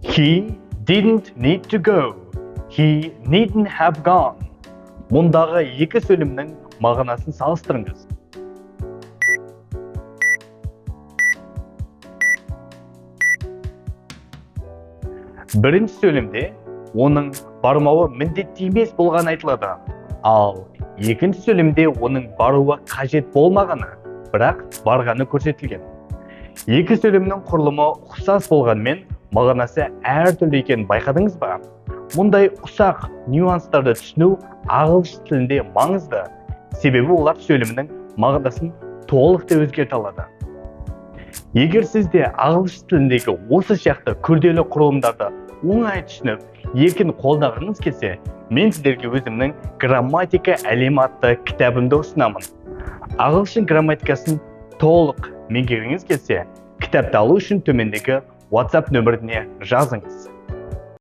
He didn't need to go. He needn't have gone. Мұндағы екі сөйлемнің мағынасын салыстырыңыз. Бірінші сөйлемде оның бармауы міндетті емес болғаны айтылады. Ал екінші сөйлемде оның баруы қажет болмағаны, бірақ барғаны көрсетілген. Екі сөйлемнің құрылымы ұқсас болғанымен, мағынасы әртүрлі екенін байқадыңыз ба? Мұндай ұсақ нюанстарды түсіну ағылшын тілінде маңызды. Себебі олар сөйлемнің мағынасын толықтай өзгерте алады. Егер сізде ағылшын тіліндегі осы сияқты күрделі құрылымдарды оңай түсініп, еркін қолданғыңыз келсе, мен сіздерге өзімнің «Грамматика әлемі» атты кітабымды ұсынамын. Ағылшын грамматикасын толық меңгергіңіз келсе, кітапты алу үшін төмендегі WhatsApp нөміріне жазыңыз.